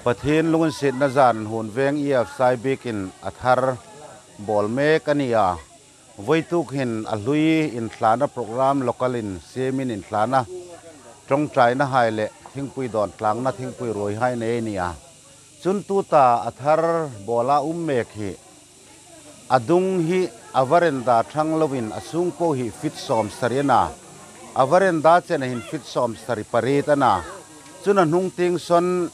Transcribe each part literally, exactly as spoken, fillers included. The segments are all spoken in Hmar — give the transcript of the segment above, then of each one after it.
Pathien lunginsietna zan hun veng E F C I biekin a thar bawl mek a ni a. Vawituk hin a hlui inthlana program local-in siemin inthlana ṭawngṭaina hai le thingpui dawn tlangna thingpui ruoi hai nei a ni a. Chun tuta a thar bawla um mek hi a dung hi a veranda ṭhang loin a sung po hi fit sawmsari a na. A veranda chena hin fit sawmsari pariet a na. Chun a hnung tieng sawn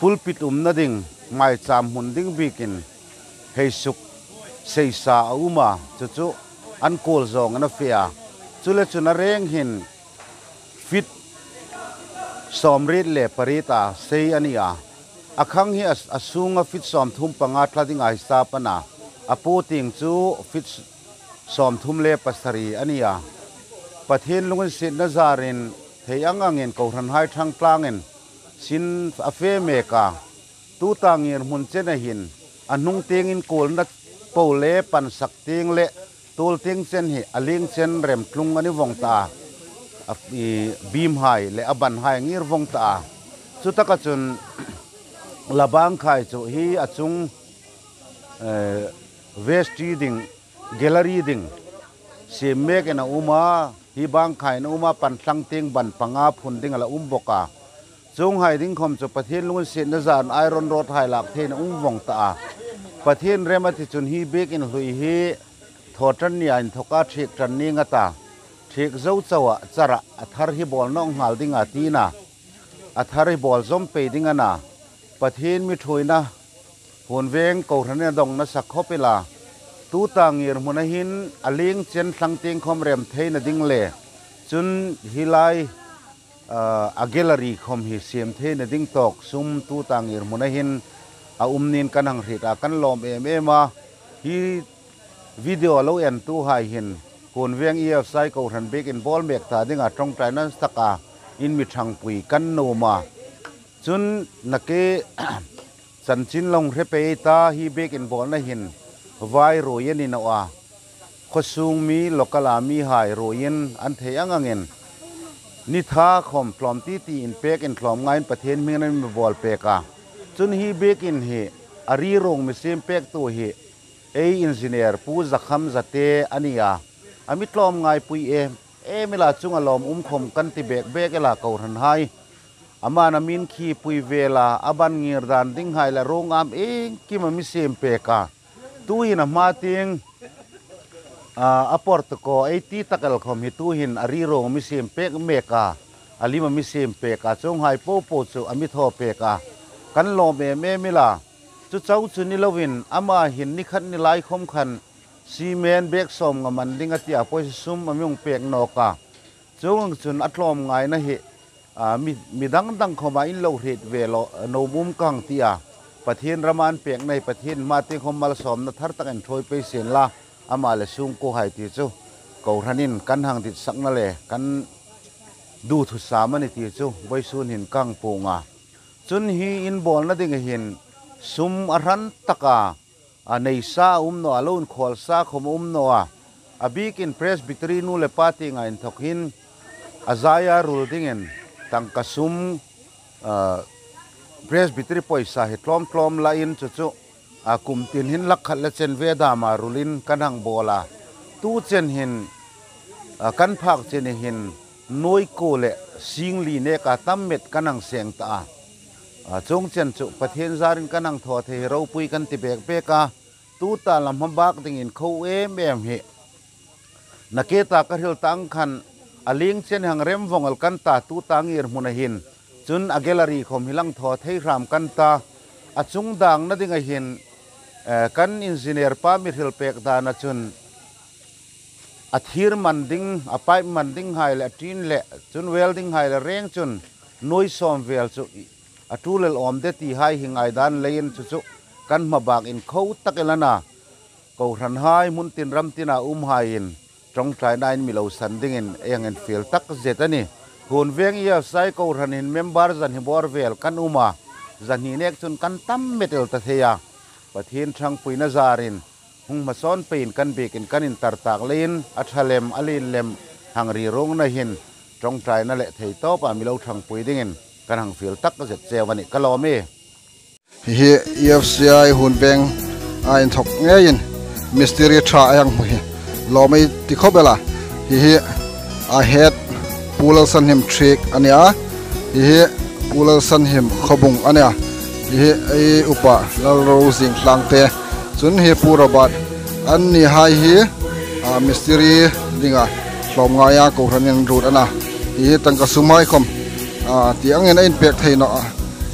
pulpit umna ding, maicham hmun ding biekin hei suk seisa a um a, chu chu an kuol zawng a na fe a. Chule chun a reng hin fit sawmriet le pariet a sei a ni a. A khang hi a, a sunga fit sawmthum panga tla dinga hisap a na. A po tieng chu fit sawmthum le pasari a ni a. Pathien lunginsietna zarin thei ang angin kohranhai ṭhangtlangin sin a fe mek a. Tuta ngirhmun chena hin a hnung tieng inkuolna po le pansak tieng le tuol tieng chen hi a lieng chen remtlung a ni vong ta a. A, i, beam hai le a ban hai a ngir vong ta a. Chutaka chun la bangkhai chu hi a chung, eh, vestry ding, gallery ding siem mekin a um a, hi bangkhai a um a, pan thlang tieng ban panga phun ding a la um bawk a. Chuonghai ding khom chu Pathien lunginsietna zan iron rod hai lak theiin a um vong ta a. Pathien rem a ti chun hi biekin hlui hi thaw ṭan nia inthoka thiek ṭan ning a ta. Thiek zo chauha chara a thar hi bawl nawk nghal ding a tina. A thar hi bawl zawm pei ding a na. Pathien mi ṭhuoina hun veng kohranin a dawng nasa khawp el a. Tuta ngirhmuna hin a lieng chen thlang tieng khom rem theina ding le chun hi lai, ah, a gallery khom hi siem theina ding tawk sum tuta ngirhmuna hin a um niin kan hang hriet a, kan lawm em em a. Hi video lo entuhai hin hun veng E F C I kohran biekin bawl mek ta dinga ṭawngṭaina taka in mi ṭhangpui kan nuom a. Chun nakie chanchin lo hre pei ta hi biekin bawlna hin vai ruoi a ni naw a. Khawsung mi local-a mihai ruoiin an thei ang angin ni tha khom tlawm titi inpekin tlawmngaiin Pathien hmingin an mi bawl pek a. Chun hi biekin hi a ri ruong mi siem pektu hi ei engineer Pu Zakham Zate a ni a. A mi tlawmngaipui em em el a, chunga lawm um khom kan ti bek bek el a kohranhai. Aman a mi khipui vel a, a ban ngir dan ding hai le ruong am iengkim a mi siem pek a. Tuhin a hma tieng, a, a portico ei ti tak el khom hi tuhin a ri ruong mi siem pek mek a, a lim a mi siem pek a, chuonghai popo chu a mi thaw pek a. Kan lawm em em el a. Chu chau chu ni loin ama hin ni khat ni lai khom khan cement bag sawmnga man ding a tia pawisa sum a mi hung pek nawk a. Chuong ang chun a tlawmngaina hi, a, mi, mi dang dang khoma in lo hriet ve lo, nuom um ka hang ti a. Pathien rama an pekna hi Pathien hma tieng khom malsawmna thar takin ṭhuoi pei sien la, ama le sungkuohai ti chu kohranin kan hang ditsakna le kan duthusam a ni ti chu vawisun hin ka hang puong a. Chun hi in bawlna ding hin sum a hran taka a nei sa a um naw a, lo inkhawl sa khom a um naw a. A bikin Presbytery nu le pa tienga inthawk hin a zaia rul dingin tangka sum, a, Presbytery pawisa hi tlawm tlawm lain chu chu, a, kum tin hin lak khat le chenve dama rulin kan hang bawl a. Tu chen hin, a, kan phak chen hin nuoi kuo le sing li neka tam met kan hang seng ta a. A, chuong chen chu Pathien zarin kan hang thaw thei ropui kan ti bek bek a. Tuta la hmabak dingin kho em em hi nakie ta ka hril ta ang khan a lieng chen hang rem vong el kan ta, tuta ngirhmuna hin. Chun a gallery khom hi lang thaw thei hram kan ta. A chung dangna dinga hin, eh, kan engineer pa mi hril pek dana chun a thir man ding, a pipe man ding hai le, a tin le, chun welding hai le reng chun nuoi sawm vel chu a ṭul el awm de ti hai hi ngaidan leiin chu chu kan hmabak in kho tak el a na. Kohranhai hmun tin ram tina umhaiin ṭawngṭainain mi lo san dingin ei hang infiel tak zet a nih. Hun veng E F C I kohran hin member zahni bawr vel kan um a, zahni nek chun kan tam met el ta thei a. Pathien ṭhangpuina zarin hung hmasawn peiin kan biekin kan intar tak leiin a ṭha lem, a lien lem hang ri ruongna hin ṭawngṭaina le thei tawpa mi lo ṭhangpui dingin kan hang fiel tak zet cheu a nih. Ka lawm e. Hi hi E F C I Huonveng a inthawk ngeiin mistiri ṭha a hang hmu hi lawm ei ti khawp el a. Hi hi a head Pu Lalsanhim Thiek a nia. Hi hi Pu Lalsanhim Khawbung a nia. Hi hi ei upa Lalrozing Hlangte. Chun hi Pu Robert, annihai hi, a, mistiri dinga hlawm ngaia kohranin ruot a na. Hi hi tangka sum hai khawm, a, ti angin a inpek thei naw a.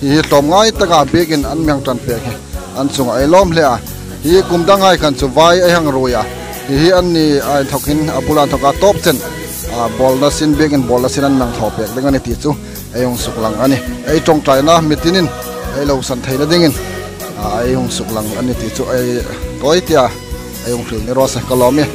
Hi hi hlawm ngai taka biekin an mi hang ṭan pek hi an chunga ei lawm hle a. Hi kum danghai khan chu vai ei hang ruoi a. Hi hi anni a inthawk hin a bula inthawka tawp chen, a, bawlna sin biekin bawlna sin an mi hang thaw pek ding a ni ti chu ei hung suklang a nih. Ei ṭawngṭaina mitinin ei lo san theina dingin, a, ei hung suklang a nih ti chu ei tawi tia ei hung hril ni raw se, ka lawm e.